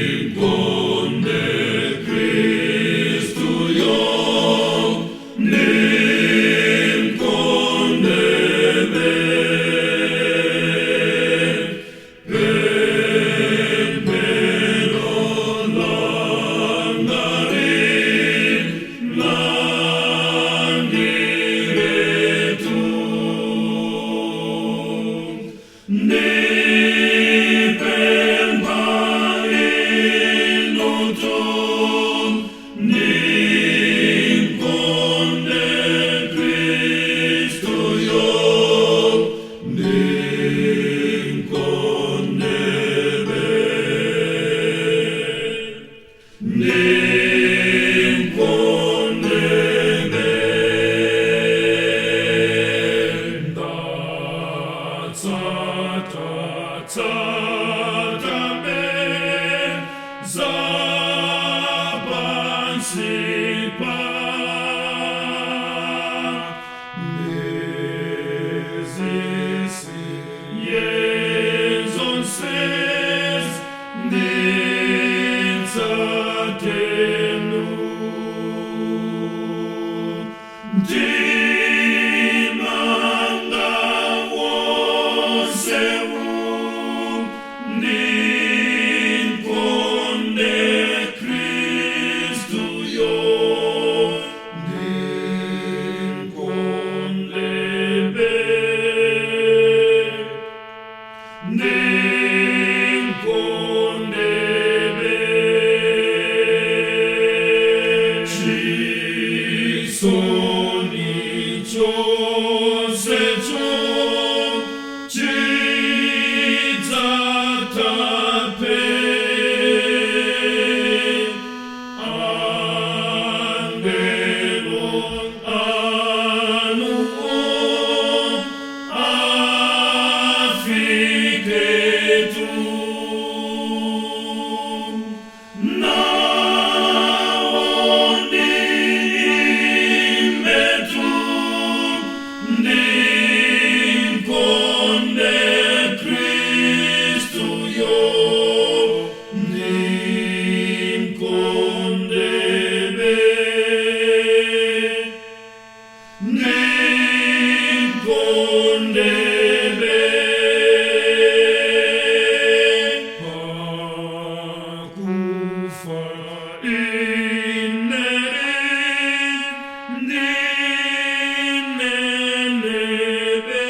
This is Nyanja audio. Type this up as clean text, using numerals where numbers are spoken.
Ndimkonde Kristu yo, ndimkonde be. Pempero langari landiretu. Ndipemba inutu, ndimkonde Kristu yo, ndimkonde be. Ndimkonde be. Ndatsata tsata be zapansipa. Ndizisi yezonses nditsatenu. Ndimanga wonsewu ndimkonde Kristu yo, ndimkonde be. Ndimkonde be. Chisoni chose cho chidzatape. Angelo anuo afiketu. Naondimetu ndimkonde Kristu yo, ndimkonde be. Ndimkonde be. Pakufa inere ndinenebe.